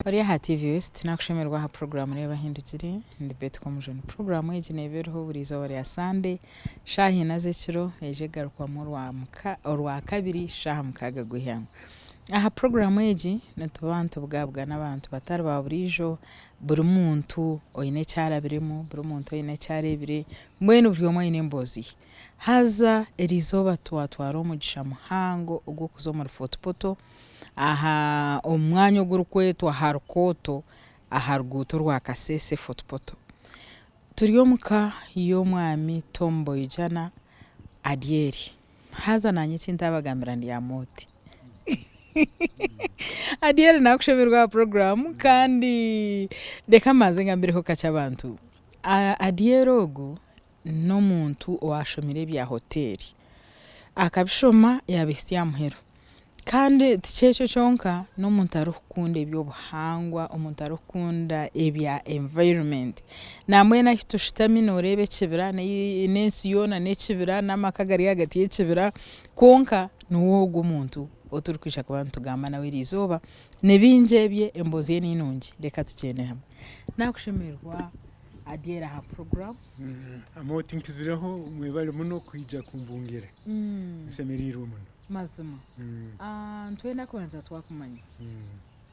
Ori aha TV West nakushemererwa aha puroguraamu Reeba Ahindukire. Ndi Betty Komujuni. Puroguraamu egi neeba eriho buri izooba rya Sande shaaha ina z'ekiro eija egarukwamu Orwakabiri shaaha mukaaga gw'eihangwe. Aha puroguraamu egi nituba nitubugabugana abantu batari ba buriijo, buri muntu oine eki arabiremu, buri muntu oine eki areebire, mbwenu buri omwe aine emboozi ye. Haza eriizooba twatwara omugisha muhango ogw'okuza omuri Fort Portal aha omu mwanya ogurikwetwa Harukooto aha ruguuto orwa Kasese Fort Portal. Turi omu ka y'omwami Tom Boijana Adyeri. Haza naanye eki ntaabagambira ndyamuta. Adyeri naakushemererwa aha puroguraamu kandi reka mbanze ngambireho kakye abantu. Adyeri ogu n'omuntu owaashomire ebya hoteeri. Akabishoma yaabihitsya aha muheru. Kandi tikyekyo kyonka, n'omuntu arikukunda eby'obuhangwa, omuntu arikukunda ebya environment. Nambwenu ahu tushutami nooreeba ekibira n'ensi yoona n'ekibira n'amaka gari ahagati y'ekibira, kwonka niwe ogwo omuntu ou turikwija kuba nitugamba nawe eriizooba. Ni bingi ebye, emboozi ye ni nungi, reka tugyende hamwe. Naakushemererwa Adyeri aha puroguraamu. Amooti nkizireho mwebale muno kwija kumbungira nsemereirwe muno. Mazima nitwenda kubanza twakumanya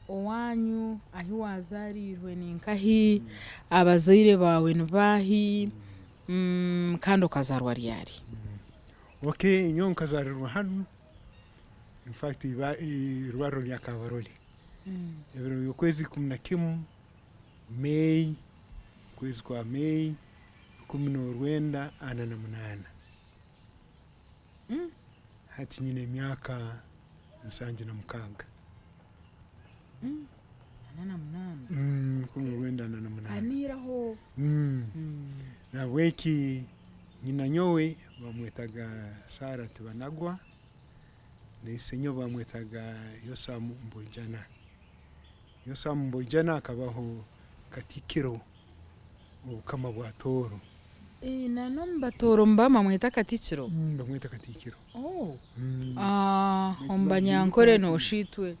owanyu ahi wazarirwe ninkahi, abazaire baawe nibaahi kandi okazarwa ryari? Ok nyowe nkazarirwa hanu infact irwariro rya Kabarole ebiro byokwezi 11 May, okwezi kwa May, 1948. Hati nyine emyaka 76. 48? 1948. Aniiraho. Nahabweki nyina nyowe bamwetaga Sarah Tibanagwa, na isenyowe bamwetaga Yosam Mboijana. Yosam Mboijana akabaho Katikiro w'obukama bwa Tooro. Na n'omu Batooro nibamweta Katikiro? Nibamweta Katikiro. Omu Banyankore noosha itwe,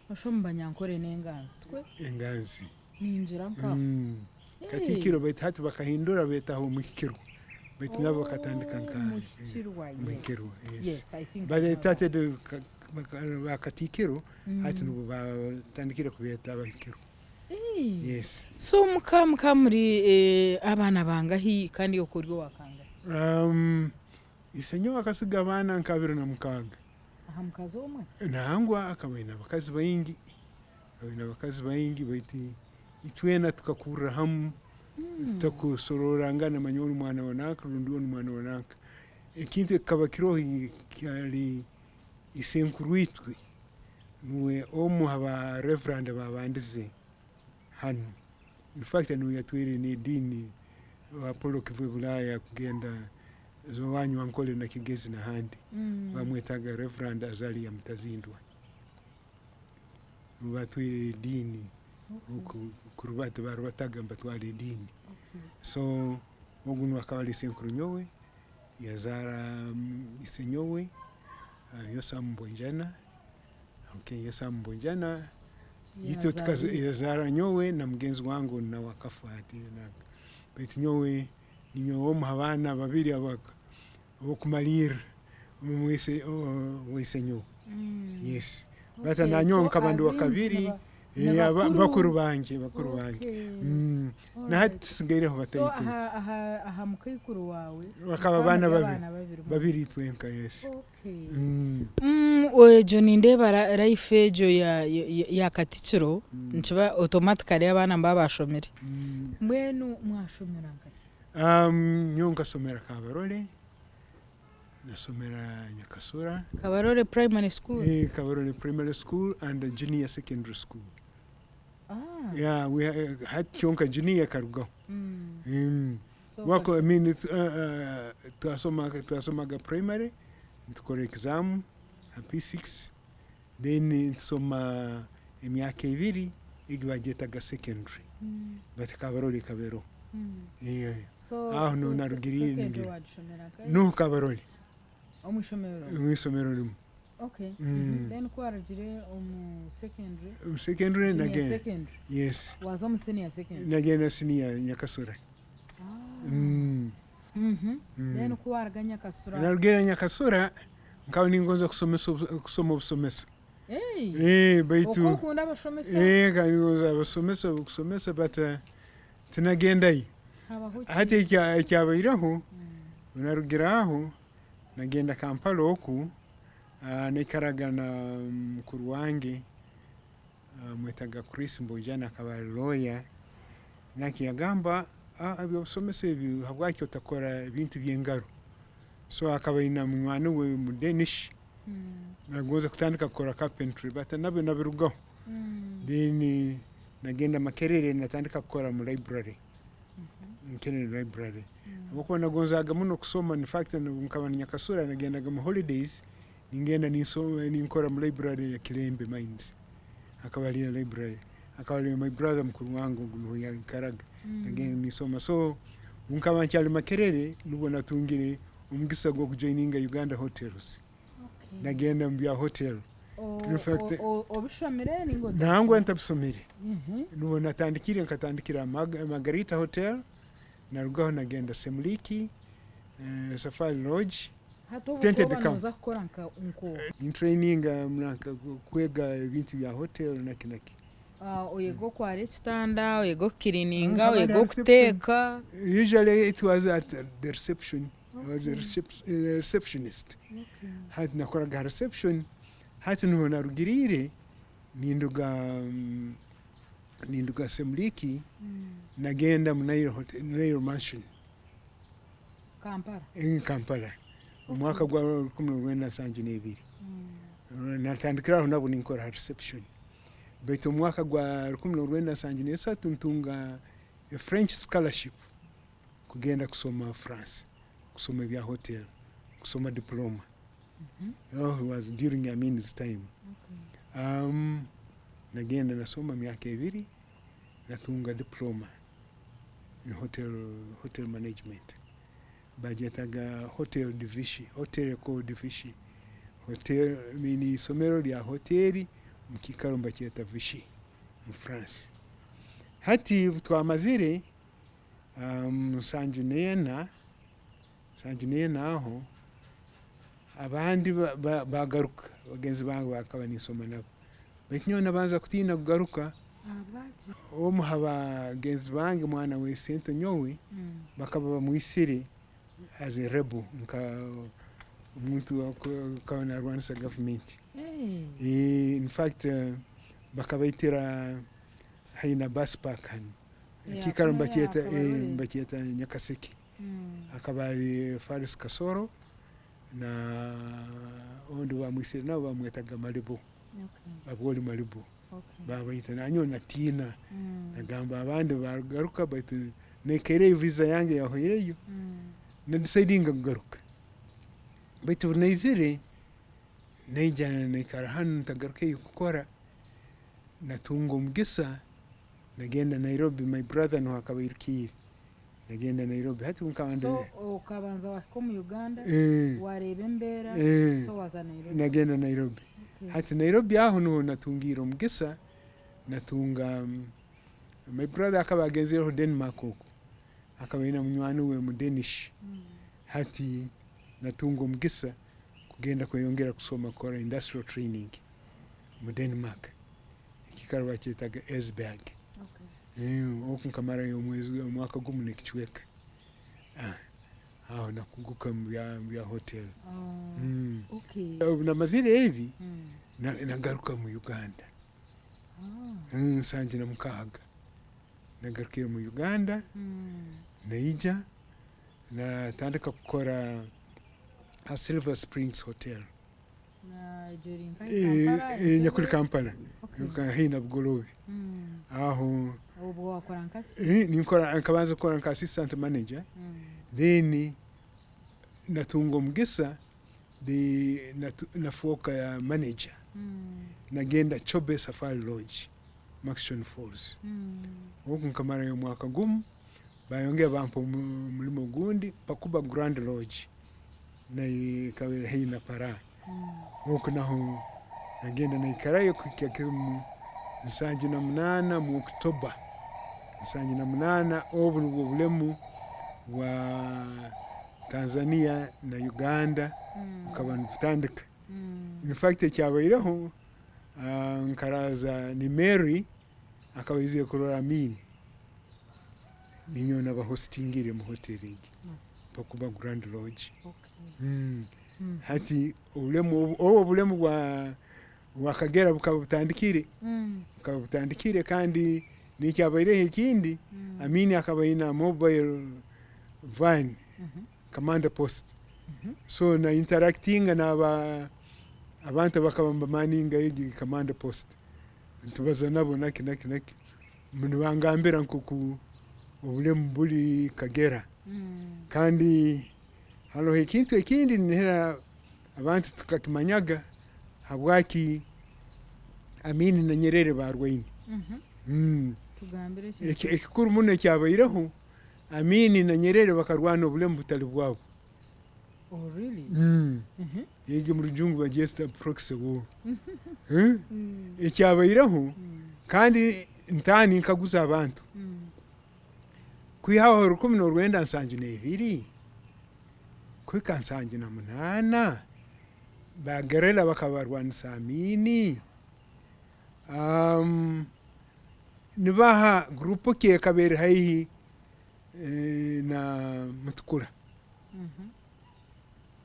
noosha omu Banyankore n'enganzi twe? Enganzi. Ningira nkaho. Katikiro baitu hati bakahindura beetaho Omuhikirwa baitu nabo bakatandika nka Omuhikirwa, yes. Omuhikirwa, yes. Yes, I think But I they know that. started ba Katikiro hati nibwo batandikire kubeeta Abahikirwa. Yes. So muka muka muri abaana bangahi kandi okwo ori owa kangahi? Isenyowe akasiga abaana nka 26. Aha mukazi omwe? Nangwa akaba aine abakazi baingi, akaba aine abakazi baingi baitu itwena tukakurra hamu tutakusororangana manya onu mwana wa nanka rundi onu mwana wa nanka. Ekintu ekikaba kiroho kyali Isenkuru itwe nuwe omu ha ba Reverand ababandize hanu. In fact nuwe yatwaire n'ediini Apollo Kivwe Bulaaya kugenda owanyu Ankole na Kigezi n'ahandi. Bamwetaga Reverand Azaria Mutazindwa. Nuwe batwaire ediini oku kurubata barubataga nibatwara ediini. So ogu nuwe akaba ali isenkuru nyowe, yazaara isenyowe. Yosam Mbonjana, okay Yosam Mbonjana itwe yazaara nyowe na mugenzi wange onu nawe akafa hati baitu nyowe ninyowe omu ha baana babiri ab'okumalirra omu ise nyowe, yes baitu nanyowe nkaba ndi wakabiri. Bakuru bangye, bakuru bangye. Na hati tusigaireho So bataito. aha aha aha mukaikuru waawe Bakaba mukaba baana muri babiri, abaana babiri mwena. babiri itwenka, yes. Okay. Egyo nindeeba ra life egyo ya ya ya katikiro nikiba automatically abaana nibaba bashomire. Mbwenu mwashomera nkahi? Nyowe nkasomera Kabarole. Nasomera Nyakasura. Kabarole Primary School? Eh, Kabarole Primary School and Junior Secondary School. Ah. Yeah, we hati kyonka junior ekarugaho. So Wako, I mean, it's, twasoma, twasomaga primary, nitukora exam ha P6, then nitusoma emyaka ebiri, egi bagyetaga secondary. But Kabarole ekaba eroho. Yeah. So, Aho so, niho so, narugiriire secondary ningira. wagishomera nkahi? Nuho Kabarole, Omu ishomero rimwe? omu isomero rimwe. Okay. Then ku warugire omu secondary, Omu secondary junior nagenda secondary, yes waaza omu senior secondary. Nagenda senior Nyakasura. Then ku waruga Nyakasura. Narugire Nyakasura nkaba ningonza kusomesa kusoma obusomesa. Hey! Eh, baitu Oku okunda abashomesa? Eh, nkaba ningonza abasomesa okusomesa, but tinagendayo. Habaho ki? Hati ekyabaireho, narugire aho nagenda Kampala oku, naikaraga na mukuru wange, mwetaga Chris Mbojana, akaba ali lawyer. Naki yagamba, "Ebyobusomesa ebi, habwaki otakora ebintu by'engaro?" So akaba aine munywani we mu Danish, nagonza kutandika kukora carpentry, but nabyo nabirugaho. Then nagenda Makerere, natandika kukora mu library, Makerere Library, habwokuba nagonzaaga muno kusoma. In fact, nkaba Nyakasura nagendaga mu holidays, ningenda ninsoma, ninkora mu library ya Kilembe Mines. Hakaba hariyo library, hakaba hariyo my brother, mukuru wange ogu, niho yaikaraga, nagenda ninsoma. So nkaba nkyali Makerere nubwo natungire omugisa gw'okujoininga Uganda Hotels. Nagenda mu bya hotel. In fact, Obishomire ninga? Nangwa, ntabisomere. Nubwo natandikire, nkatandikira Margarita Hotel, narugaho nagenda Semuliki, Safari Lodge. Hati obu Tented oba camp. noza kukora nko Ntraininga munanka kwega ebintu bya hotel naki naki. Oyega okwara ekitanda, oyega okukirininga, Nkaba oyega na okuteeka? Usually it was at the reception. I was a receptionist. Hati nakoraga ha reception. Hati niho narugiriire ninduga Semuliki, nagenda mu Nile Hotel, Nile Mansion. Kampala? In Kampala, omwaka gwa 1972. Natandikiraho nabwo ninkora ha reception, baitu omwaka gwa 1973 ntunga a French scholarship kugenda kusoma France, kusoma ebya hotel, kusoma diploma. Oh, it was during Amin's time. Nagenda nasoma myaka 2, natunga diploma in hotel management. Bagyetaga Hotel de Vichy, Hotel Ecole de Vichy Hotel, ni isomero lya hoteri mu kiikaro nibakyeta Vichy mu France. Hati twamazire 74, 74 aho abandi bagaruka, bagenzi bange bakaba ninsoma nabo, baitu nyowe nabanza kutiina kugaruka. Ahabwaki? Omu ha bagenzi bange, mwana we sente nyowe, bakaba bamwisire as a rebel, nka omuntu akaba narwanisa gavumenti. In fact, bakabaitira haihi na bus park hanu, ekiikaro nibakyeta nibakyeta Nyakaseke. Akaba ari Faris Kasoro na ondi bamwisire nabo bamwetaga Malibo, Abwoli Malibo. Babaita. Nanyowe natiina, nagamba abandi bagaruka, baitu naikaireyo, visa yange yahoireyo. Nadecidinga kugaruka, baitu obu naizire, naija naikara hanu, ntagarukeyo kukora. Natunga omugisa nagenda Nairobi, my brother niho akaba airukiire, nagenda Nairobi. Hati nkaba ndi So okabanza wahika omu Uganda, wareeba embeera, so waza Nairobi? Nagenda Nairobi. Hati Nairobi aho niho natungiire omugisa, natunga my brother akaba agenzireho Denmark, oku akaba aine munywani we mu Danish. Hati natunga omugisa kugenda kweyongera kusoma, kukora industrial training mu Denmark, ekiikaro bakyetaga Esbjerg. Oku nkamarayo omwezi, omwaka gumu n'ekicweka. Aho nakuguka mu bya hotel. Obu namazire ebi, nagaruka mu Uganda 76. Nagarukire mu Uganda, naija natandika kukora ha Silver Springs Hotel. Egyo eri nka Kampala? Nyakuri Kampala, haihi na Bugolobi aho. Obwo wakora nkaki? Ninkora, nkabanza kukora nka assistant manager, then natunga omugisa nafooka manager. Nagenda Chobe Safari Lodge, Murchison Falls. Oku nkamarayo omwaka gumu, bayongera bampa omulimo ogundi, Pakuba Grand Lodge, nayo ekaba eri haihi na Paraa. Oku naho nagenda naikarayo kuhikya omu 78 mu October 78, obu nubwo obulemu bwa Tanzania na Uganda bukaba nibutandika. In fact ekyabaireho, nkaraaza Nimeri akaba aizire kurora Amin, ninyowe nabahostingire mu hotel egi Pakuba Grand Lodge. Hati obulemu obu obulemu bwa Kagera bukaba butandikire, bukaba butandikire kandi n'ekyabaireho ekindi, Amin akaba aine mobile van, command post, so na interactinga n'aba abantu abakaba nibamaninga egi command post, nitubaza nabo naki naki naki, nibangambira nk'oku obulemu buri Kagera. Kandi haroho ekintu ekindi ninihira abantu tukakimanyaga habwaki Amin na Nyerere baarwaine. Tugambire ekintu. Ekikuru muno ekyabaireho, Amin na Nyerere bakarwana obulemu butali bwabo. Oh really? Egi omu rujungu bagyeta proxy war. Ekyabaireho, kandi ntaaha ninkaguza abantu, kwihaho 1972 kuhika 78, ba guerrilla bakaba barwanisa Amin? Nibaha group ki ekaba eri haihi na Mutukula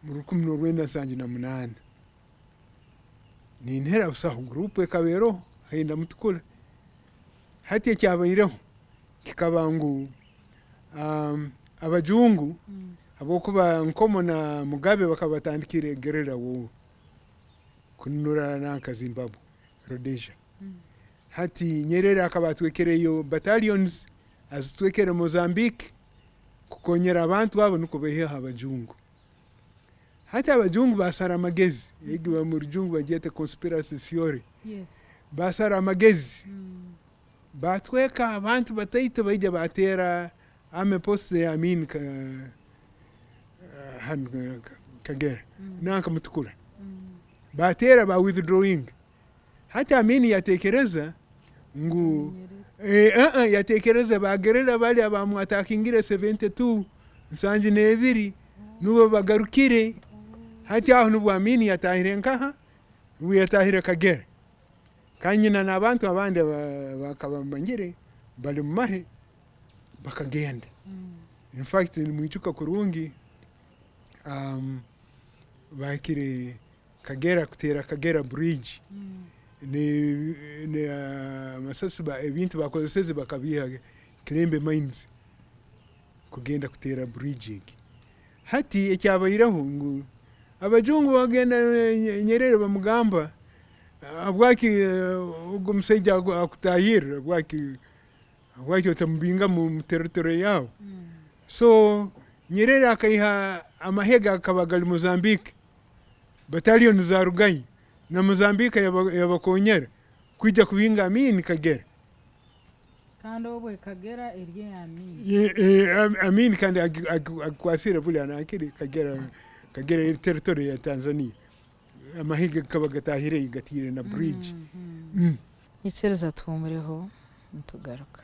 mu 1978? Ninihira busaho group ekaba eroho haihi na Mutukula. Hati ekyabaireho kikaba ngu abajungu habwokuba Nkomo na Mugabe bakaba batandikire guerrilla war kununura nanka Zimbabwe, Rhodesia. Hati Nyerere akaba atwekereyo battalions azitwekere Mozambique kukonyera abantu abo nukwo baiheho abajungu. Hati abajungu basara amagezi, egi omu rujungu bagyeta conspiracy theory. Basara amagezi, batweka abantu bataito baija bateera army post ya Amin hanu Kagera nanka Mutukula. Bateera ba withdrawinga. Hati Amin yatekereza ngu yatekereza ba guerrilla bari abamwatakingire 72 72 nubo bagarukire. Hati aho nubwo Amin yatahire nkaha? Nubwo yatahire Kagera. Kandi nyina n'abantu abandi abakaba bamanyire bali mu mahe bakagenda. In fact nimwijuka kurungi bahikire Kagera kuteera Kagera bridge amasasi ebintu bakozeseze bakabiiha Kilembe mines kugenda kuteera bridge egi. Hati ekyabaireho ngu abajungu bagenda Nyerere bamugamba habwaki ogu omusaija akutahirra, habwaki otamubingamu omu territory yaawe? So Nyerere akaiha amahe ge agakaba gari Mozambique, battalion zarugayo na Mozambique yabakonyera kwija kubinga Amin Kagera. Kandi obwe Kagera eri eya Amin. Amin kandi agikwasire buriya nankiri Kagera, Kagera eri territory ya Tanzania. Amahe ge gakaba gatahireyo gatiire na bridge. Ikiriza tuhumureho nitugaruka.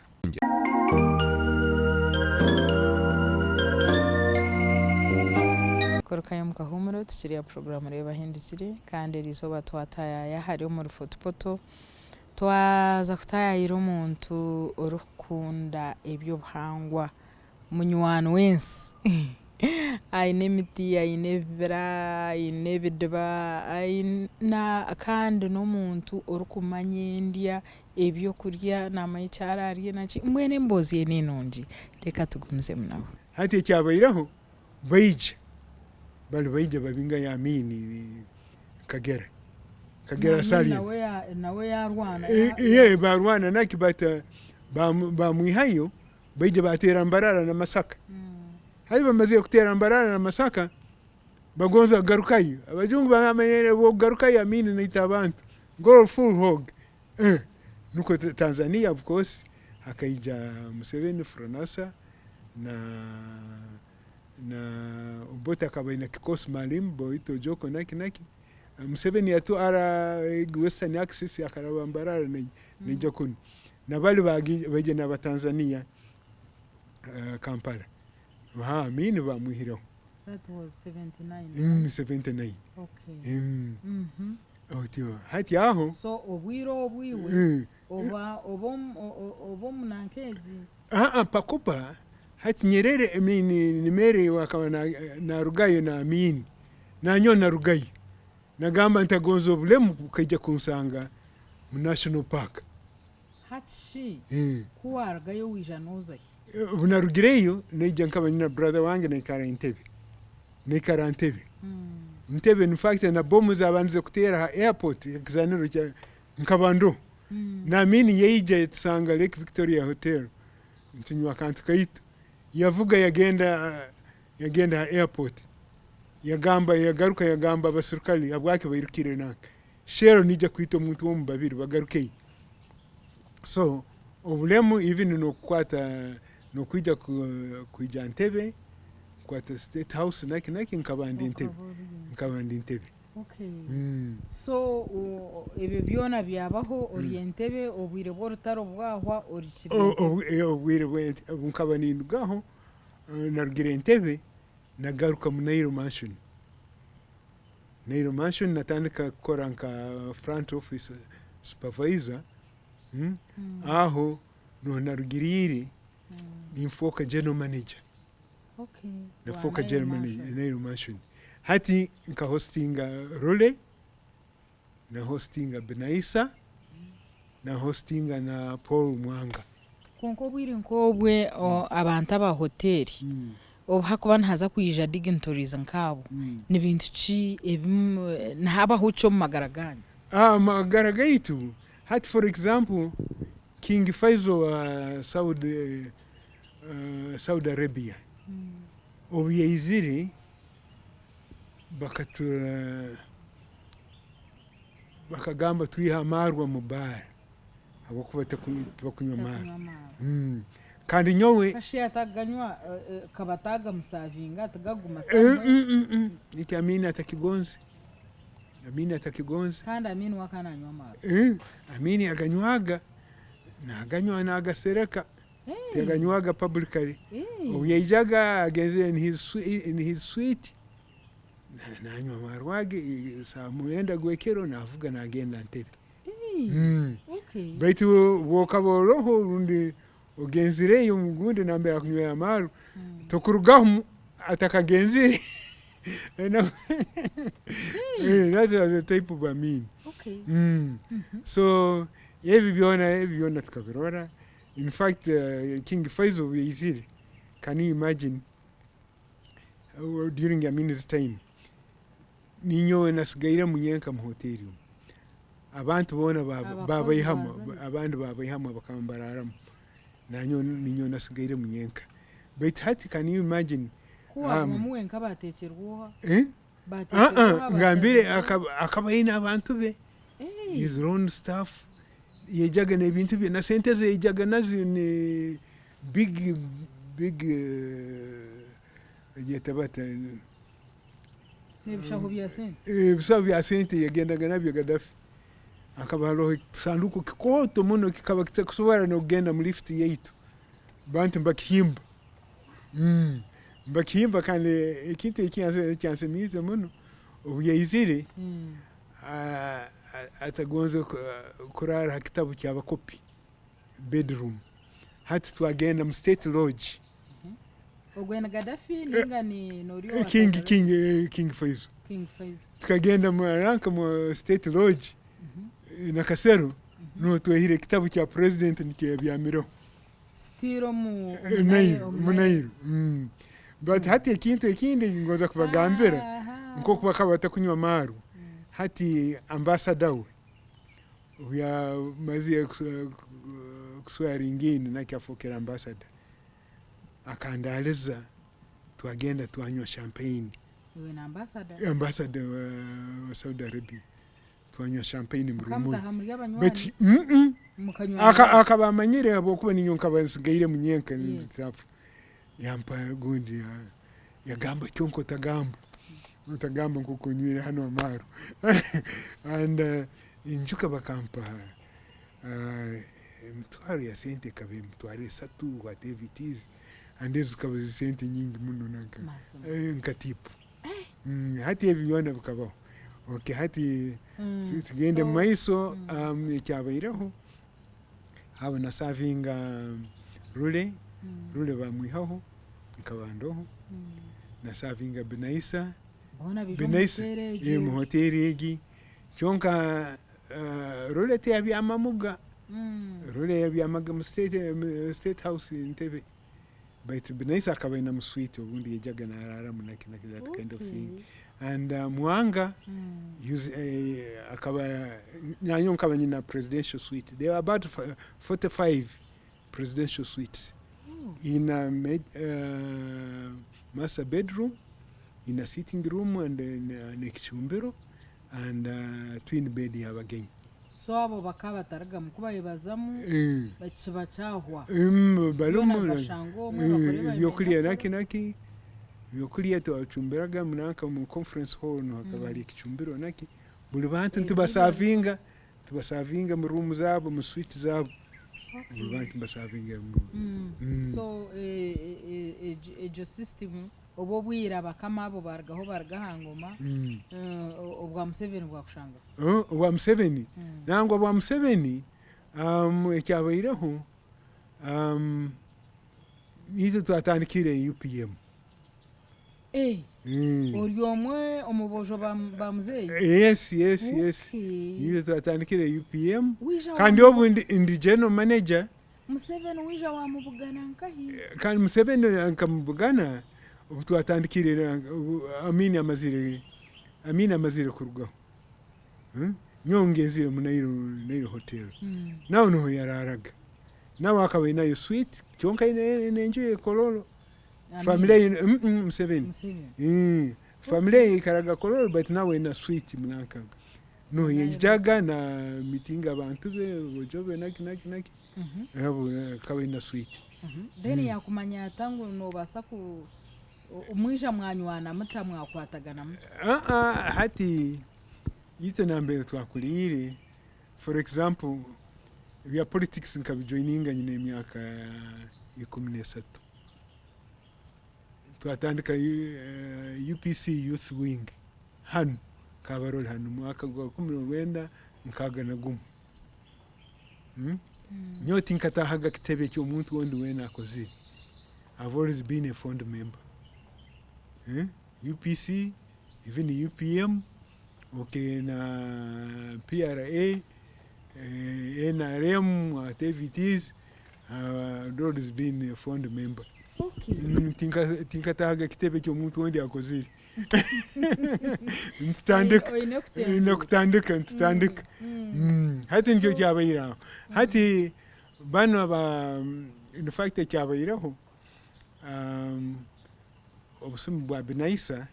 Kurukayo omu kahuumuro tukiri aha puroguraamu Reeba Hindukire kandi eriizooba twataayaaya ahari omuri Fort Portal. Twaza kutaayaayira omuntu orikukunda eby'obuhangwa, munywani w'ensi. Aine emiti, aine ebibira, aine ebidiba, kandi n'omuntu orikumanya endya, ebyokurya, naamanya eki araarye naki, mbwenu emboozi ye ni nungi, reka tugumizemu nawe. Hati ekyabaireho baija bari baija babinga ya Amin Kagera Kagera Salient Nawe yarwana. Ye barwana naki but bamwihayo baija batera Mbarara na Masaka. Hati bamazire kutera Mbarara na Masaka bagonza kugarukayo abajungu bagamba obugarukayo Amin naita abantu go full hog. Nikwo Tanzania of course hakaija Museveni Fronasa na na Obote akaba aine kikosi maalum Boito Ojoko naki naki. Museveni yatwara egi Western Axis akaraba Mbarara naija kunu. Na bari baija naba Tanzania Kampala. Amin bamwihireho. That was 79. 79. Okay. Otyo hati aho. So obwire obu iwe oba oba oba omu nanka egi. Aa Pakopa hati Nyerere I mean Nimeri akaba narugayo na Amin nanyowe narugayo nagamba ntagonza obulemu bukaija kunsanga mu National Park. Hati shi ku warugayo waija noza hi? Obu narugireyo naija nkaba nyine brother wange naikara Entebbe, naikara Ntebe, Ntebe in fact na bomu zabandize kuteera ha airport ekizaniro kya nkaba ndoho. Na Amin yaija yatusanga Lake Victoria Hotel nitunywa akantu kaitu, yavuga yagenda yagenda ha airport yagamba yagaruka yagamba abasirikare habwaki bairukire nanka Shell neija kwita omuntu omu babiri bagarukeyo. So obulemu even nokukwata nokwija kwija Ntebe kukwata state house naki naki nkaba ndi Ntebe nkaba ndi Ntebe. Okay. So ebyo byona byabaho ori Entebbe, obwire bw'orutaro bwahwa orikiri Entebbe. Obwire obu nkaba nindugaho narugire Entebbe nagaruka mu Nile Mansion. Nile Mansion natandika kukora nka front office supervisor, aho niho narugiriire ninfooka general manager. Nafooka general manager Nile Mansion. Hati nka hostinga Lule, na hostinga Binaisa, na hostinga na Paul Mwanga. Kwonka obwire nk'obwe abantu aba hoteeri obu hakuba nihaza kwija dignitaries nk'abo, ni bintu ki ebi nihabaho ki omu magara gaanyu? Amagara gaitu, hati for example King Faisal wa Saudi Saudi Arabia obu yaizire bakagamba twihe amaarwa omu baara ahabw'okuba tibakunywa amaarwa. Kandi nyowe. Kashi ataganywa kaba atagamusavinga tigaguma somewhere. Eki Amini atakigonze, Amini atakigonze. Kandi Amini we akaba nanywa amaarwa. Amini aganywaga, naganywa nagasereka. Tiyaganywaga publicly. Obu yaijaga agenzire in his suite, nanywa amarwa ge, saaha mwenda gw'ekiro navuga nagenda Ntebe. Baitu obu okaba oroho rundi ogenzireyo omugundi nambere akunywera amarwa, tokurugaho atakagenzire. That was the type of Amin. So ebi byona ebi byona tukabirora. In fact King Faisal obu yaizire, can you imagine during Amin's time, ninyowe nasigairemu nyenka mu hoteri omu. Abantu boona babaihamu, abandi babaihamu abakaba nibaraaramu, nanyowe ninyowe nasigairemu nyenka. Baitu hati can you imagine. Ku waagumamu wenka baateekyerwa oha? Ngambire akaba aine abantu be, his own staff, yaijaga n'ebintu bye na sente ze yaijaga nazo ni big big bagyeta bata? N'ebishaho bya sente. Ebishaho bya sente yagendaga nabyo Gaddafi. Hakaba haroho ekisanduuko kikooto muno kikaba kitakusobora n'okugenda mu lift yaitu, bantu nibakihimba. Nibakihimba kandi ekintu ekyansemiize muno, obu yaizire atagonze kuraara ha kitabu ky'abakopi, bedroom, hati twagenda mu state lodge. Ogwe ni Gaddafi ninga ni ori owa King, King, King Faisal. King Faisal. Tukagenda mu rank mu state lodge Nakasero, nuho twehire ekitabu kya president nikyo yabyamireho. Still omu Nile, omu Nile. But hati ekintu ekindi ngonza kubagambira, nk'oku bakaba batakunywa amaarwa, hati ambassador we obu yamazire ku swearing in nakyo afookere ambassador, akandaaliza twagenda twanywa champagne. Iwe na ambassador? Ambassador wa Saudi Arabia. Twanywa champagne mu room ye. Mukamutaha muri abanywani? Baitu Mukanywa Akaba amanyire habwokuba ninyowe nkaba nsigairemu nyenka ntafa. Yampa gundi yagamba kyonka otagamba. Otagamba nk'oku onywire hanu amaarwa. And njuka bakampa emitwaro ya sente ekaba emitwaro esatu whatever it is and ezo zikaba ziri sente nyingi muno nanka nka tip. Hati ebi byona bikabaho. Okay hati tugende omu maiso ekyabaireho haaba na savinga Lule, Lule bamwihaho nkaba ndoho, na savinga Binaisa, Boona baija omu Binaisa hoteeri egi. omu hoteeri egi, kyonka Lule tiyabyamamuga, Lule yabyamaga omu state house Entebbe. Baitu Binaisa akaba aine suite obundi yaijaga naraaramu naki naki that kind of thing. And Mwanga akaba, nanyowe nkaba nyina presidential suite, there were about 45 presidential suites in a master bedroom, in a sitting room and n'ekicumbiro and twin bed y'abagenyi. So abo bakaba batarigamu ku bayebazamu kiba kyahwa. Barimu Byona bibashanga omwe bakora ebi ebyokurya barenda naki kukora. naki, ebyokurya twacumbiraga nanka omu conference hall niho hakaba hari ekicumbiro naki, buri bantu nitubasavinga, tubasavinga omu room zaabo, omu suite zaabo, buri bantu nibasavinga omu So egyo system obu obwire abakama abo barugaho baruga aha ngoma, obwa Museveni bwakushangaho? Obwa Museveni? Nangwa obwa Museveni ekyabaireho itwe twatandikire UPM. Ori omwe omu boojo ba muzeeyi? Yes, yes, yes. Itwe twatandikire UPM kandi obu ndi general manager. Museveni waija wamubugana nkahi? Kandi Museveni nkamubugana obu twatandikire Amin amazire Amin amazire kurugaho. Nyowe ngenzire omu Nile Hotel nawe niho yararaga. Nawe akaba ainayo suite kyonka aine n'enju ye Kololo. Family ye Museveni. Family ye yaikaraga Kololo baitu nawe aine suite nanka. Nuho yaijaga na mitinga abantu be bojo be naki naki naki akaba aine suite. Then yakumanya ata ngu nobaasa ku mwija mwanywana muta mwakwatagana muta? Hati itwe nambere twakuriire for example ebya politics nkabijoininga nyine emyaka 13. Twatandika UPC youth wing hanu Kabarole hanu omwaka gwa 1961. Nyowe tinkatahaga kitebe ky'omuntu ondi weena akozire. I've always been a fond member. UPC, even UPM, okay na PRA, NRM, whatever it is, I've always been a fond member. Tinkatahaga kitebe ky'omuntu ondi akozire. Nitutandika, Oine kutandika, nitutandika. Hati nikyo kyabaire aho. Hati banu aba, in fact ekyabaireho, obusumi bwa Binaisa,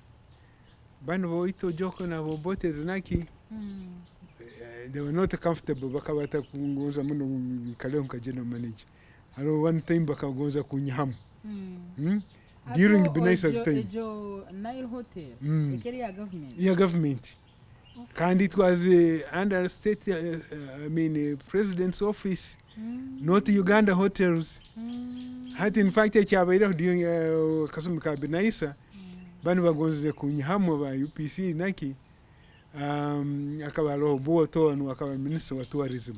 banu b'owaitu Ojok na Obote naki, they were not comfortable, bakaba batakungonza muno nkaleho nka general manager. Hariho one time bakagonza kunyihamu during Binaisa's time. Egyo Nile Hotel ekaba eri ya government? Ya government. Kandi it was under state, I mean president's office, not Uganda Hotels. Hati in fact ekyabaireho during akasumi ka Binaisa, banu bagonzize kunyihamu ba UPC naki, akaba haroho Obote nuwe akaba minister wa tourism.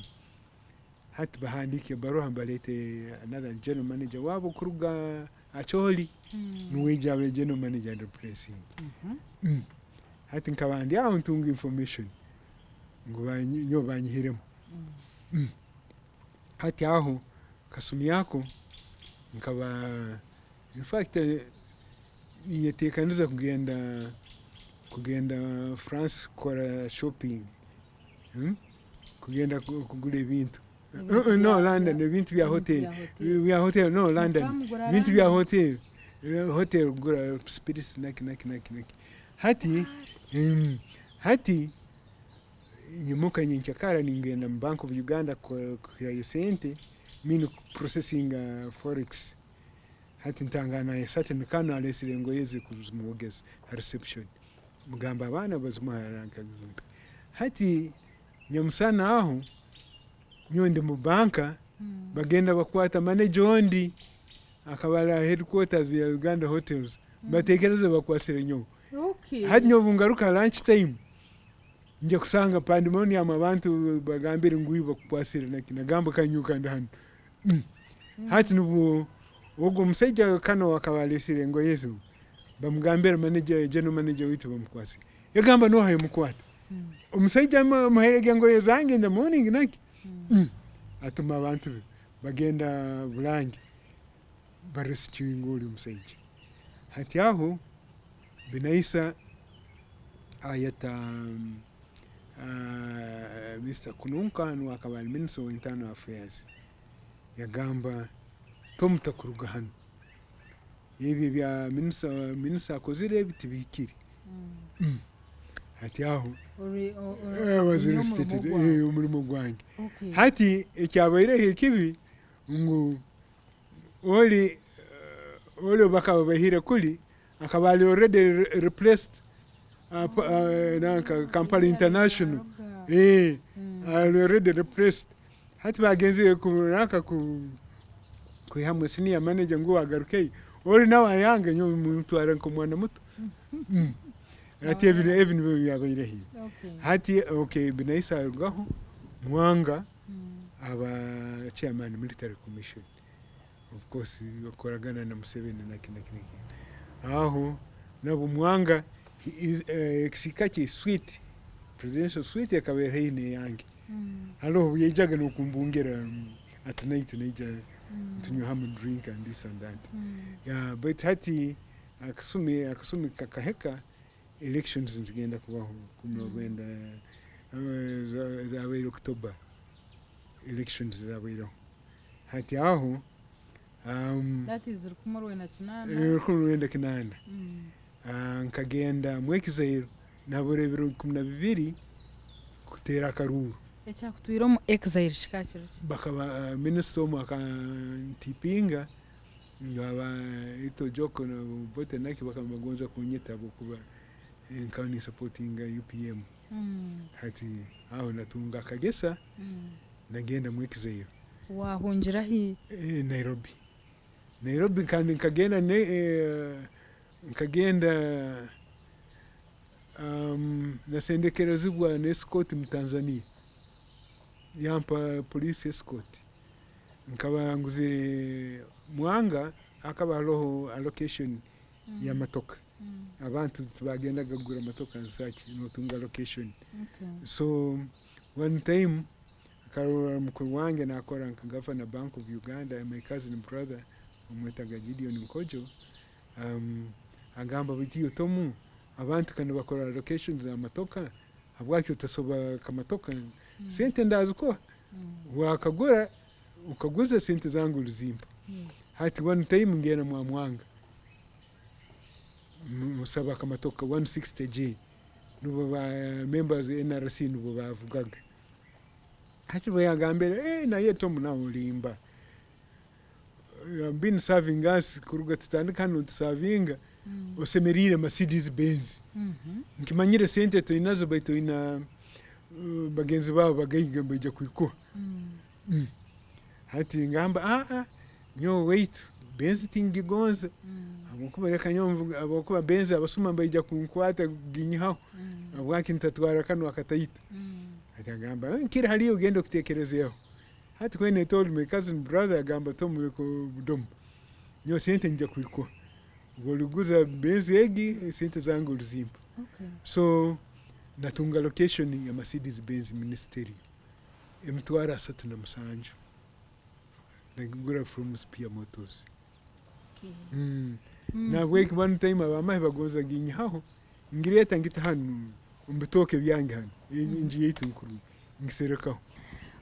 Hati bahandiika ebaruha baleete another general manager waabo kuruga Acholi nuwe aije abe general manager and replacing. Hati nkaba ndi aho ntunga information ngu nyowe banyihiremu. Hati aho kasumi ako nkaba in fact ninyetekaniza kugenda kugenda France kukora shopping. Kugenda kugura ebintu. No London ebintu bya hotel. Bya hotel no London. Ebintu bya hotel. Hotel kugura spirits naki naki naki naki. Hati hati nyimuka nyenkyakara ningenda mu Bank of Uganda kwihayo sente mean kuprocessinga forex. Hati ntangana a certain colonel alesire engoye ze kuzimwogeza ha reception. Mugamba abaana bazimuha hati nyamusana aho nyowe ndi mu banka bagenda bakwata manager ondi akaba ari aha headquarters ya Uganda hotels batekereza bakwasire nyowe. Hati nyowe obungaruka lunch time ngya kusanga pandemonium abantu bagambire ngu iwe bakukwasire naki nagamba kanyuka ndi hanu. Hati nubwo ogwo omusaija kanu owakaba alesire engoye ze bamugambira manager, general manager waitu bamukwasire. Yagamba noha yamukwata? Omusaija amuhairege engoye zange in the morning naki? Atuma abantu be bagenda Bulange barescuinga ori omusaija. Hati aho Binaisa ayeta Mister Kununka nuwe akaba ali minister wa internal affairs yagamba Tom takuruga hanu, ebi ebya minister akozire ebi tibihikire. Hati aho omurimo gwange. Hati ekyabaireho ekibi ngu ori ori ou bakaba baihire kuri akaba ari already replaced nanka Kampala International ari already replaced. Hati bagenzire nanka kwihamu senior manager ngu agarukeyo, ori nawe ayanga nyowe mutwara nk'omwana muto. Hati ebi ebi nibyo byabaireho. Hati okay Binaisa arugaho, Mwanga aba chairman military commission. Of course bakoragana na Museveni naki naki naki. Aho nabwo Mwanga ekisiika kye suite, presidential suite ekaba eri haihi n'eyange. Haroho obu yaijaga n'okumbungira at night naija nitunywa hamu drink and this and that. Yeah, baitu hati akasumi akasumi kakahika elections nizigenda kubaho 19 zabaire October elections zabaireho. Hati aho That is 1980. 1980. Nkagenda mu exile nabura ebiro 12 kuteera akaruuru. Ekyakutwire omu exile kikaba kiri ki? Bakaba minisita omwe akantipinga ngu aba Ito Ojok na Obote naki bakaba nibagonza kunyita habwokuba nkaba ninsapotinga UPM. Hati aho natunga akagesa nagenda mu exile. Wahungira hi? Nairobi. Nairobi kandi nkagenda nkagenda nasendekerezibwa n'escort mu Tanzania yampa police escort. Nkaba nguzire Mwanga hakaba haroho allocation y'amatoka. Abantu tibagendaga kugura motoka nsaki notunga allocation. So one time nkarora mukuru wange nakora nka governor bank of Uganda my cousin brother bamwetaga Gideon Nkojo agamba baitu iwe Tomu abantu ka nibakora allocation za motoka habwaki otasoba akamotoka sente ndazikuha wakagura okaguza sente zange olizimpa. Hati one time ngenda mwa Mwanga musaba akamotoka 160J nubwo ba members NRC nubwo bavugaga. Hati bweyagambire eh naye Tom nawe olimba, you have been serving us kuruga tutandika hanu nitusavinga osemeriire Mercedes Benz. Nkimanyire sente toinazo baitu oina bagenzi baawe bagaiga nibaija kuikuha. Hati ngamba aa nyowe waitu Benz tingigonza habwokuba leka nyowe nvuge habwokuba Benz abasuma nibaija kunkwata kuginyihaho habwaki ntatwara kanu akataito. Hati agamba nkiri haliiwe genda okitekerezeeho. Hati when I told my cousin brother agamba Tom leka obudomo nyowe sente nyija kuikuha obu origuza Benz egi sente zange orizimpa. So natunga location ya Mercedes Benz ministerial 37,000 nagigura from Spear Motors. Nahabweki one time abamahe bagonza ginyihaho ngireeta ngita hanu omu bitooke byange hanu enju yaitu nkuru ngiserekaho.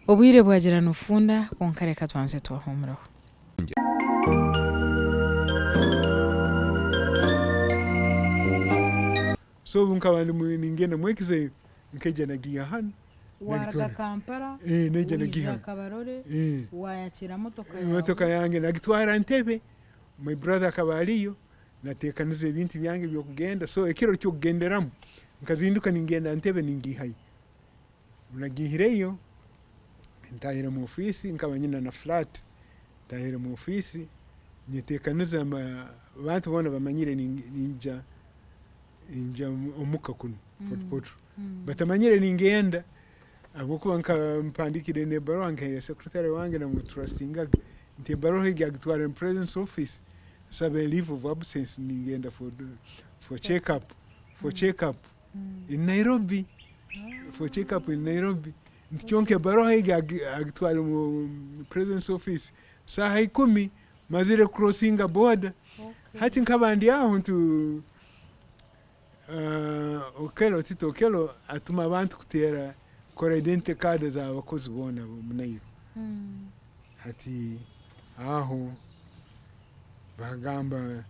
Obwire bwagira nibufunda kwonka reka twanze twahumuraho. So obu nkaba ningenda mu exile nkaija nagiiha hanu. Waruga Nagitwara. Kampala, Eh, naija waija nagiha. Kabarole, Eh. wayakira motoka yawe. Emotoka yange nagitwara Ntebe, my brother akaba aliyo, nateekaniza ebintu byange by'okugenda, so ekiro ky'okugenderamu, Nkazinduka ningenda Ntebe ningiihayo. Obu nagiihireyo, ntahire mu ofiisi nkaba nyine na flat, ntahire mu ofiisi nyeteekaniza abantu boona bamanyire niinyija niinyija omuka kunu Fort Portal. Batamanyire ningenda ahabw'okuba nkaba mpandiikire n'ebaruha nkaheereza secretary wange namutrustingaga nti ebaruha egi agitware mu president's office nsabe leave of absence ningenda for check up for check up in Nairobi for check up in Nairobi nti kyonka ebaruha egi agitware omu president's office saaha ikumi mazire kucrossinga border hati nkaba ndi aho nti Okello Tito Okello atuma abantu kuteera kukora identity card z'abakozi boona omu Nairo hati aho Bagamba,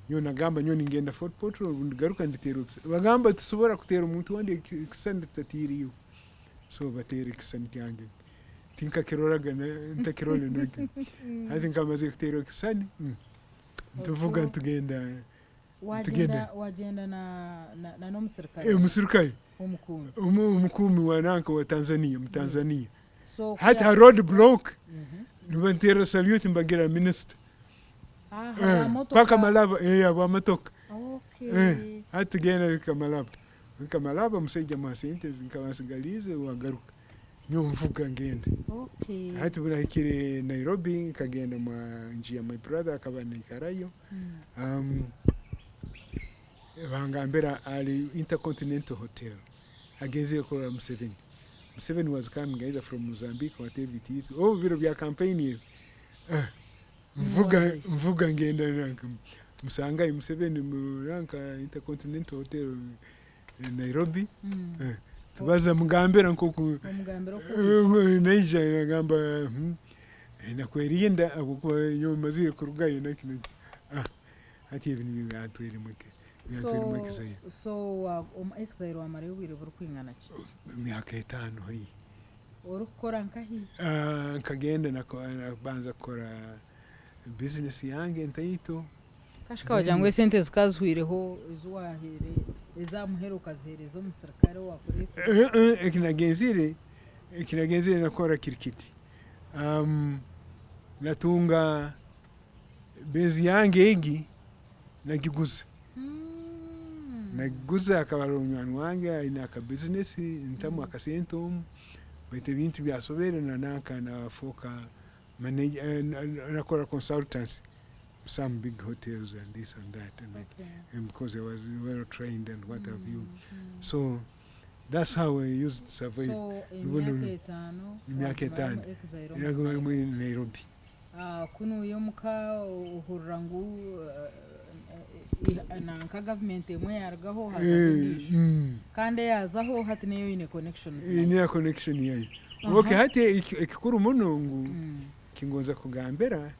nyowe nagamba nyowe ningenda Fort Portal obu ndigaruka nditeera ekisani. Bagamba titusobora kuteera omuntu ondi ekisani tutatiire iwe. So bateera ekisani kyange. Tinkakiroraga ntakirole naki. Hati nkaba mazire kuteerwa ekisani, nituvuga nitugenda nitugenda. Wagenda na n'omusirikare? Omusirikare. Omukuumi. Omukuumi wa nanka wa Tanzania, Omutanzania. Hati ha road block nibanteera salute nibagira minister. Paka Malaba, habwa motoka. Hati tugenda mpika Malaba. Mpika Malaba omusaija amuha sente ezi nkaba nsigaliize wagaruka. Nyowe nvuga ngenda. Hati obu nahikire Nairobi nkagenda omu nju ya my brother akaba naikarayo. Bangambira ari Intercontinental Hotel agenzire kurora Museveni. Museveni was coming either from Mozambique or whatever it is. Obu biro bya campaign ebi. Nvuga nvuga ngenda nanka musangayo Museveni mu nanka Intercontinental Hotel Nairobi. Tubaza mugambira nkoku naija nagamba nakwerinda ahabw'okuba nyowe mazire kurugayo naki naki. Hati ebi nibyo byantwiremu byantwiremu exile. So omu exile wamarayo obwire burikwingana ki? Emyaka etaano haihi. Orikukora nkahi? Nkagenda nabanza kukora bizinesi yange ntaito. Kashika wagira ngu esente zikaba zihwireho ezi wahaire ez'aha muheru okaziheereza omusirikare owakureesire? Ekinagenzire ekinagenzire nakora kiri kiti, natunga Benz yange egi nagiguza, nagiguza hakaba haroho munywani wange aine aka business ntamu akasente omu baitu ebintu byasobere na nanka nafooka manager nakora consultancy some big hotels and this and that and because I was well trained and what have you so that's how I used to survive. So emyaka etaano Emyaka wagimara etaano omu exile omu muri Nairobi. Kunu omuka ohurira ngu nanka gavumenti emwe yarugaho hazaho endiijo kandi eyazaho hati niyo eine connections nayo. Niyo connection yayo. Okay hati ekikuru muno ngu ekingonza kugambira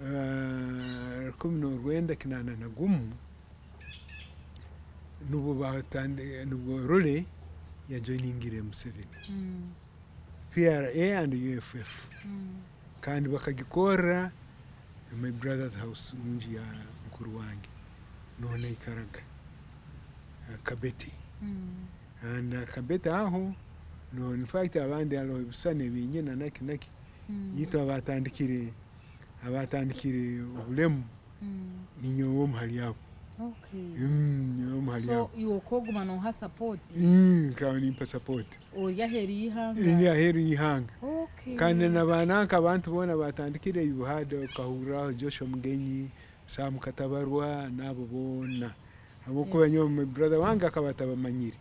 1981 nubwo nubwo Lule yajoiningire Museveni, PRA and UFF. Kandi bakagikorra in my brother's house omunju ya mukuru wange nuho naikaraga Kabete. And Kabete aho nuho in fact abandi haroho ebisisani ebinyina naki naki itwe abatandikire abatandikire obulemu ninyowe omu hali abo. Ninyowe omu hali So abo. iwe okoguma noha support? Nkaba nimpa support. Ori aheeru y'eihanga? Ndi aheeru y'eihanga. Kandi na ba nanka abantu boona batandikire you had okahurraho Joshua Mugenyi, Sam Katabarwa n'abo boona. Habwokuba nyowe my brother wange akaba atabamanyire.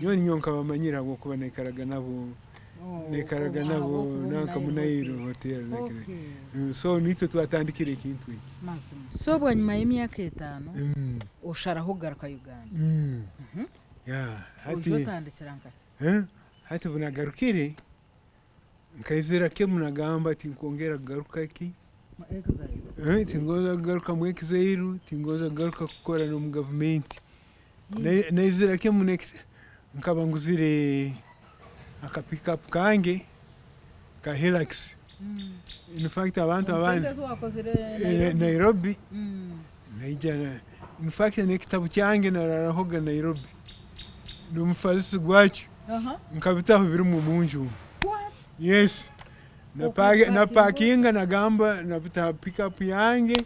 Nyowe ninyowe nkabamanyire habwokuba naikaraga nabo naikaraga nabo nanka mu Nile Hotel. So nitwe twatandikire ekintu eki. Mazima. So bwanyima y'emyaka etaano osharaho kugaruka Uganda. Yeah, Oija hati otandikira nkahi? Hati obu nagarukire nkaizira kimu nagamba tinkwongera kugaruka ki? Mu exile. Tingonza kugaruka mu exile, tingonza kugaruka kukora n'omu gavumenti. Naizira kimu nkaba nguzire aka pick up kange ka Hilux. In fact abantu abandi Sente ezi wakozire Nairobi? Nairobi naija in fact n'ekitabu kyange nararahoga Nairobi. N'omufariso gwakyo nkabitaho birimu omunju omu. Yes. Napakinga nagamba nabita ha pick up yange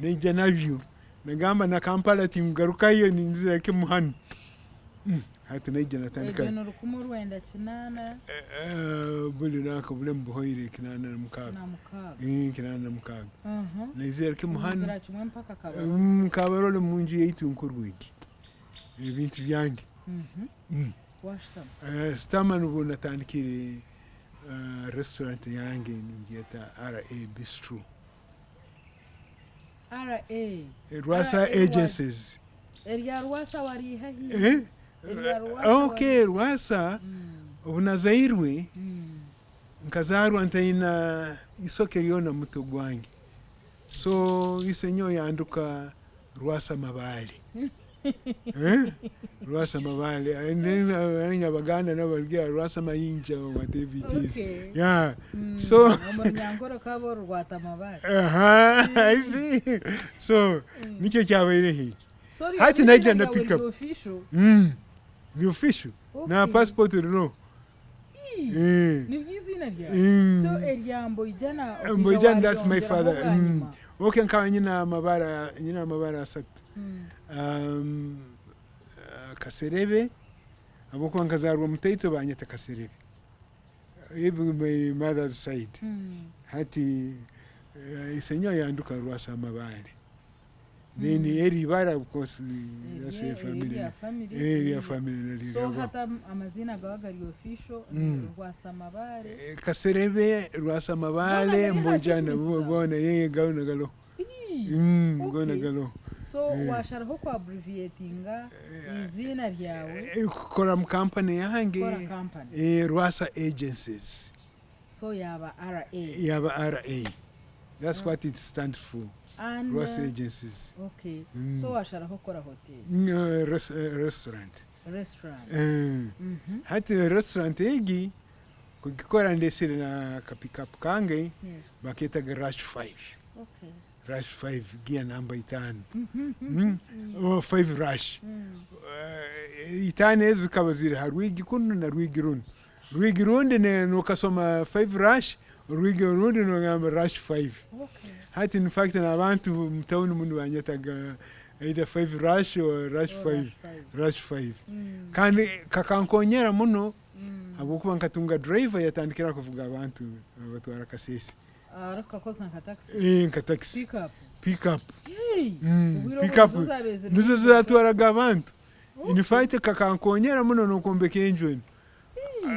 naija nabyo. Nagamba na Kampala tinkugarukayo ninzira kimu hanu. Hati naija natandika. Egyo ni rukumi orwenda kinaana. Buri nanka obulemu buhoire kinaana na mukaaga. Na mukaaga. 86. Naizira kimu hanu. Naizira kimwe mpaka Kabarole. Kabarole omunju yaitu nkuru egi. Ebintu byange. Washutama? Shutama nubwo natandikire restaurant yange ningyeta RA Bistro. RA? Rwasa Agencies. Erya Rwasa wariiha hi? Erya Rwasa Okay, Rwasa obu nazairwe, nkazaarwa ntaina isoke ryona mu mutwe gwange. So isenyowe yanduka Rwasa Mabaale. Eh? Rwasa Mabaale. And then Abaganda nabo barigira Rwasa Mayinja or whatever it is. Okay. Yeah. So Omu Runyankore okaba ori Rwata Mabaale. Aha, I see. So nikyo kyabaireho eki. So ryo Hati izina naija na ryawe pick up. riri official? Ni official. Na Okay. passport ririho. Ii, Niryo iziina ryawe? So erya Mboijana okaija Mboijana, that's my waryongyeraho father. bwanyima? Okay, nkaba nyine amabara, nyine amabara asatu. Kaserebe, ahabw'okuba nkazaarwa mutaito banyeta Kaserebe. Even my mother's side. Hati isenyowe yanduka Rwasa Amabaare. Then eri ibara of course that's a family. Erya family. Erya family naryo So ryagwaho. hati amaziina gawe gari official ni Rwasa Mabaare. Kaserebe, Rwasa Goona Mabaare, gari aha Mboijana documents zawe? goona yeye goona gariho. Ii, Goona okay. gariho. So washaraho ku abbreviatinga eiziina ryawe Kukora mu company yange kukora company. Rwasa Agencies. So yaaba RA. Yaaba RA. That's what it stands for. And, Rwasa Agencies. Okay. So washaraho kukora hoteli. Restaurant. Restaurant. Hati restaurant egi kugikora ndesire na ka pick-up kange baketaga Rush 5. Rush 5 gear namba itaano. Oh, 5 Rush. Itaano ezo zikaba ziri ha rwigi kunu na rwigi runu. Rwigi rundi nokasoma 5 Rush, orwigi orundi nogamba Rush 5. Hati in fact n'abantu mu town munu banyetaga either 5 Rush or Rush Or 5. Rush 5. Rush 5. Kandi kakankonyera muno habwokuba nkatunga driver yatandikira kuvuga abantu abatwara Kasese. Arikukakozesa nka taxi? Nka taxi. Pick up? Pick up. Hey! Obwire Pick obwo up. nizo zabaire ziri Nizo zatwaraga abantu. In fact kakankonyera muno n'okwombeka enju enu.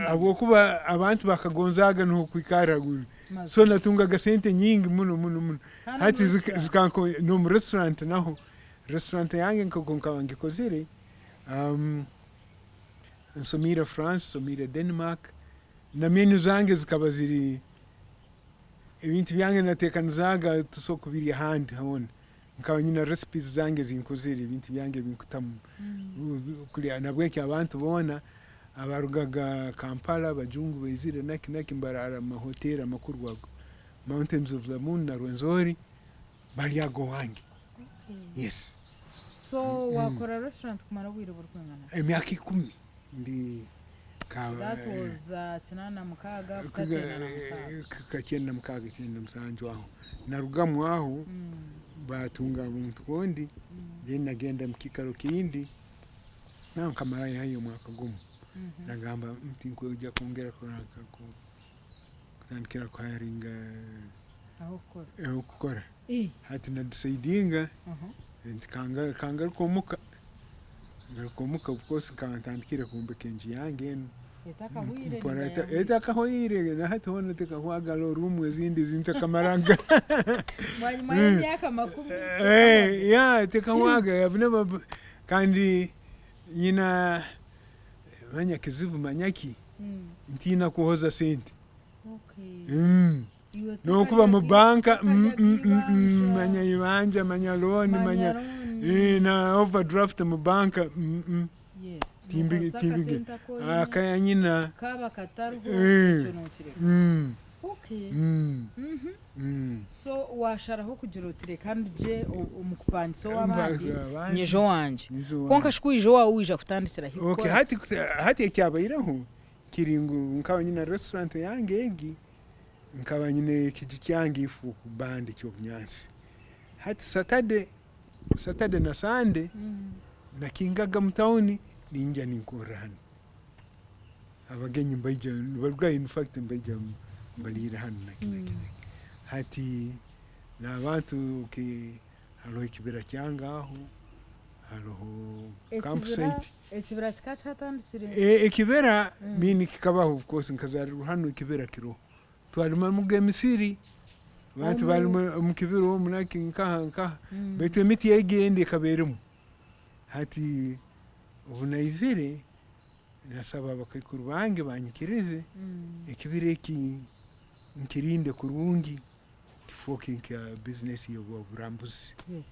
Habwokuba abantu bakagonzaaga n'okwikarra haguru. So natungaga sente nyingi muno muno muno. Kandi Hati omu restaurant? n'omu restaurant naho. Restaurant yange nk'oku nkaba ngikozire, nsomiire France, nsomiire Denmark, na menu zange zikaba ziri ebintu byange nateekanizaaga tosobola kubirya ahandi hoona. Nkaba nyine recipes zange ezinkozire, ebintu byange ebinkutamu. Nahabweki abantu boona abarugaga Kampala, abajungu baizire naki naki nibaraara mu mahoteeri amakuru ago, Mountains of the Moon na Rwenzori, baryaga owange. Yes. So wakora restaurant kumara obwire burikwingana ki? Emyaka 10 ndi That was 86 kuta 96. Ka 96, 97 aho. Narugamu aho batunga omuntu ondi, then nagenda omu kiikaro kindi, naho nkamarayo haihi omwaka gumu. Nagamba tinkwija kwongera kutandikira kuhayaringa Ah'okukora. Ah'okukora. Hati na decidinga nti kangaruke omuka, ngaruke omuka of course nkaba ntandikire kwombeka enju yange enu. Etakahwire Mpora ninga yahwire? Etakahwire, na hati hoona tekahwaga hariho room ezindi ezintakamaraga. Bwanyima y'emyaka 20. Yeah, tekahwaga. I've never kandi nyina manya kizibu manya ki ntiina kuhoza sente. Iwe N'okuba mu tokaryaga banka tokaryaga ibanja. Manya ibanja, manya loan, Manya manya loan. Na overdraft mu banka. Nokozesa Timbige. akasente aku oine, Akaya nyina. Kaaba katariho, ekyo nookireka. Okay. Mm. Mhm. Mm. So washaraho kugira oti reka ndigye omu kupangisa ow'abandi Mpangisa abandi. nyije owangye. Nyije owangye. Kwonka shi ku waija owaawe waija kutandikira hi Okay, kukora ki? hati ekyabaireho kiri ngu nkaba nyine restaurant yange egi, nkaba nyine ekiju kyange ife kubanda eky'obunyansi. Hati Saturday, Saturday na Sunday nakingaga mu town ninyija ninkorra hanu. Abagenyi nibaija nibarugayo in fact nibaija mbaliira hanu naki naki naki. Hati n'abantu okay haroho ekibira kyange aho, haroho Ekibira campsite. ekibira kikaba kyatandikire? Ekibira mean kikabaho of course nkazaarirwa hanu ekibira kiroho. Twarimamuga emisiri, abantu Omu barima omu kibira omu naki nkaha nkaha baitu emiti egi endi ekaba erimu. Hati obu naizire nasaba abakaikuru bange banyikirize ekibira eki nkirinde kurungi kifooke nka bizinesi y'oburambuzi. Yes.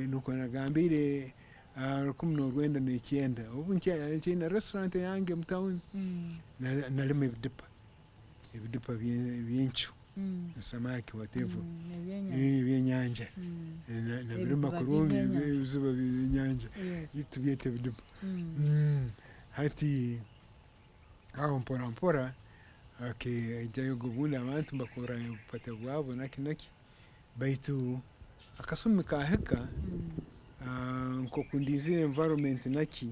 Nikwo nagambiire 1999 obu nkyaine restaurant yange omu town, nalima ebidipa, ebidipa by'encu, ensamaki whatever, ebyenyanja nabirima kurungi, ebiziba by'ebyenyanja tubyeta ebidipa. Hati aho mpora mpora haijayo obundi abantu nibakora obupate bwabo naki naki, baitu akasumi kahika nkoku ndizire environment naki,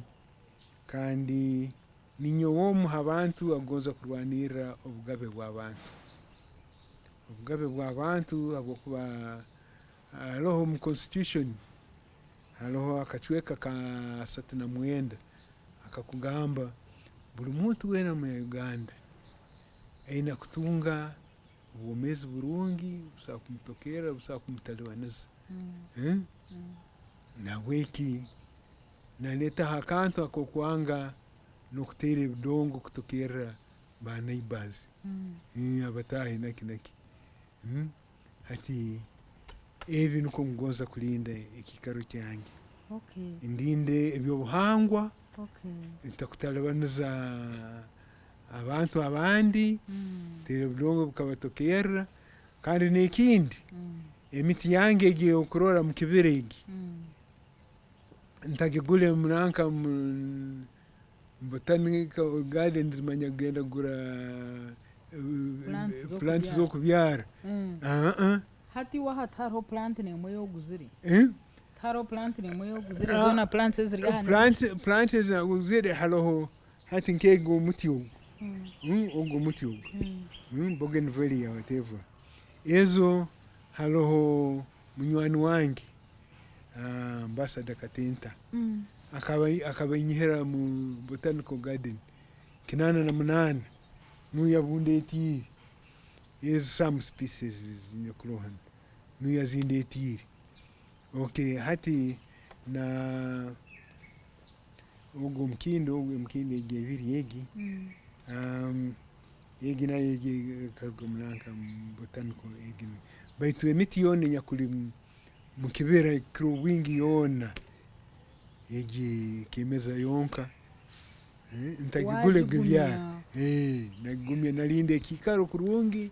kandi ninyowe omu ha bantu abakugonza kurwanirra obugabe bw'abantu. Obugabe bw'abantu habwokuba haroho omu constitution haroho akacweka ka 39 akakugamba buri muntu weena omu Uganda aine kutunga obwomeezi burungi busobola kumutokerra, busobola kumutalibaniza. Nahabweki naleetaho akantu ak'okwanga n'okuteera ebidongo kutokerra ba neighbours, abataahi naki naki. Hati ebi nikwo nkugonza kulinda ekiikaro kyange. Ndinde eby'obuhangwa, ntakutalibaniza abantu abandi, nteera ebidongo bikabatokerra, kandi n'ekindi emiti yange egi ey'okurora omu kibira egi, ntagigure nanka mu botanical garden manya kugenda kugura Plants plants z'okubyara. z'okubyara. Hati iwe aha tihariho plant n'emwe ei oguzire? Tihariho plant n'emwe ei oguzire? Zoona plants eziri aha n'ezi? Plants ezi naguzire haroho hati nk'ego omuti ogu, ogu omuti ogu, bougainvillea whatever, ezo haroho munywani wange Ambassador Katenta akaba ainyihira omu botanical garden 88 niwe yabundeetiire, ezo some species ezinyakuroho hanu niwe yazindeetiire. Okay hati na ogu omukindo ogu emikindo egi ebiri egi, egi nayo egi ekaruga omu nanka omu botanical egi baitu emiti yoona enyakuri mukibira ekukira obwingi yoona egi ekemeza yonka, ntagigure kugibyara, nagigumya narinda ekiikaro kurungi,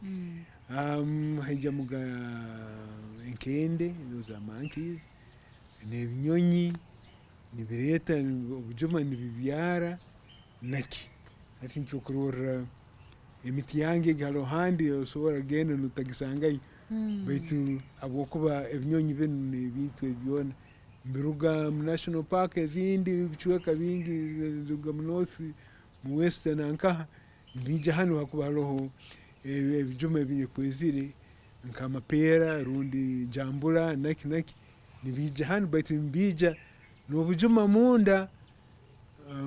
haijamuga enkende those are monkeys, n'ebinyonyi nibireeta obujuma nibibyara naki. Hati nikyo okurorra emiti yange egi haroho ahandi osobora kugenda notagisangayo baitu habwokuba ebinyonyi binu n'ebintu ebi byona nibiruga mu national park ezindi ebicweka bingi nibiruga mu north, mu west na nkaha nibiija hanu habwokuba haroho ebijuma ebinyakwezire nk'amapeera rundi jambula naki naki nibiija hanu baitu nibiija n'obujuma munda,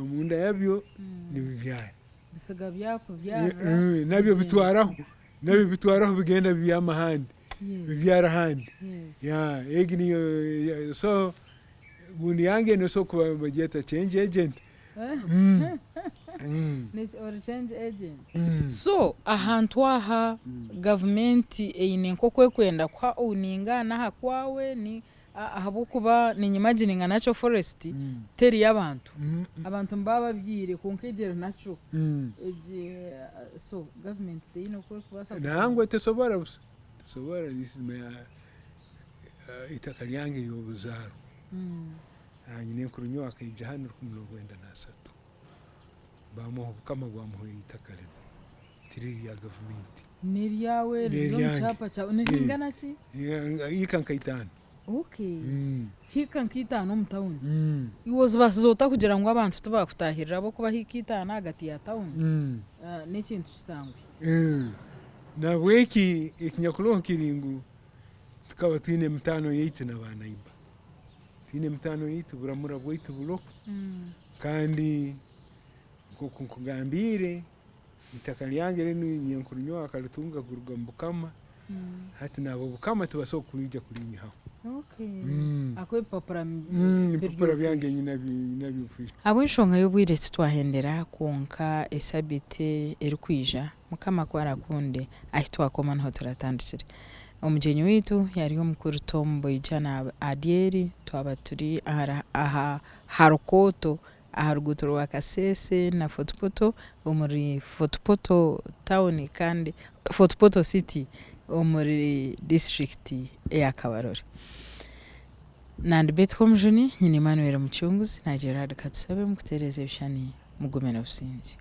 munda yabyo nibibyara. Bisiga byakubyarira Nabyo bigyenda. Bitwaraho, nabyo bitwaraho bigenda bibyama ahandi, bibyara ahandi. Yeah, egi niyo so gundi yange nosobora kuba nibagyeta change agent. Ori change agent. So ahantu aha gavumenti eine nk'oku ekwenda kuha owninga n'aha kwawe. Ahabw'okuba ninyimagininga natural forest teri y'abantu. Abantu nibaba babyaire kwonka egi eri natural. Egi so government teine oku erikubaasa kugira. Nangwa tesobora busa, tesobora this is my eitaka ryange ry'obuzaarwa. Nyinenkuru nyowe akaija hanu rukumi n'orwenda n'asatu. Bamuha obukama bwamuha eitaka rinu. Tiriri rya gavumenti. N'eryawe riri omu kyapa kyawe. Niringana ki? Hiika nka itaano. Okay. Hiika nka itaano omu tawuni. Iwe ozibaasize ota kugira ngu abantu tibakutaahirira ahabw'okuba hiika itaano ahagati ya tawuni n'ekintu kitanguhi. Nahabweki ekinyakuroho kiri ngu tukaba twine emitaano yaitu na ba neighbour. Twine emitaano yaitu, oburamura bwaitu buroho kandi nk'oku nkugambiire, Eitaka ryange rinu nyenkuru nyowe akaritunga kuruga omu bukama, hati n'ab'obukama tibasobora kwija kurinyihaho. Ahakuba ebipapura Ebipapura byange nyinabyo official. Ahabw'enshonga y'obwire titwahendera kwonka esabiiti erikwija Mukama ku arakunde ahi twakoma niho turatandikire. Omugyenyi waitu yari omukuru Tom Boijana Adyeri twaba turi aha Rukooto aha ruguuto rwa Kasese na Fort Portal omuri Fort Portal town kandi Fort Portal city omuri disiturikiti eya Kabarole. Nandi Betty Komujuni, nyine Emmanuel Mucunguzi na Gerard Katusabe mukutereeza ebishushani mugume n'obusingye.